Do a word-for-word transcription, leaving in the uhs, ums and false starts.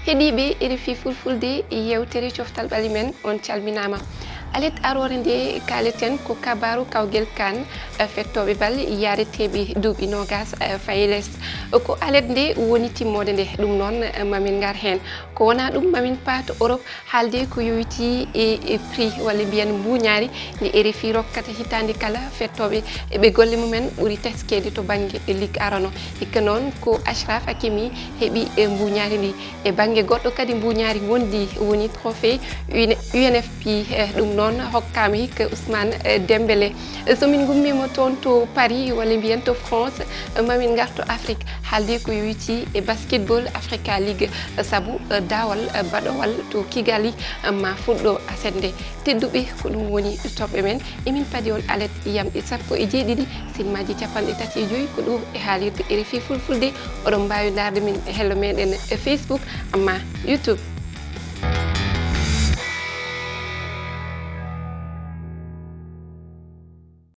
Heɗiiɓe R F I Fulfulde, yewtere coftal ɓalli men, on calminaama. Alet aroore nde kaaleten ko kabaaru kawgel CAN, fettooɓe bal yaareteeɓe duuɓi noogas fayi les. Ko alet nde woni timmoode nde, ɗum noon mamin ngar heen. Ko wonaa ɗum mamin paat Europe haalde ko yowitii e, e prix walla mbiyen mbuuñaari ndi R F I rokkata hitaande kala fettooɓe ɓe golle mumen ɓuri teskeede to bannge Ligue arano. Hikka noon ko Achraf Hakimi heɓi e mbuuñaari ndi. E bannge goɗɗo kadi mbuuñaari wondi woni trophée U N F P, eh, ɗum noon hokkaama hikka Ousmane, eh, Dembélé. So min ngummiima toon to Paris walla mbiyen to France, eh, mamin ngar to Afrique haalde ko yowitii e basketball Africa League, eh, sabu, eh, daawal, eh, baɗowal to Kigali, eh, ma fuɗɗo aset nde. Tedduɓe, ko ɗum woni toɓɓe men. Emin padi on alet yamɗe sappo e jeeɗiɗi, sinmaaji capanɗe tati e joyi, ko ɗo e haalirde R F I Fulfulde. Oɗon mbaawi ndaarde min e hello meɗen e Facebook, amma YouTube.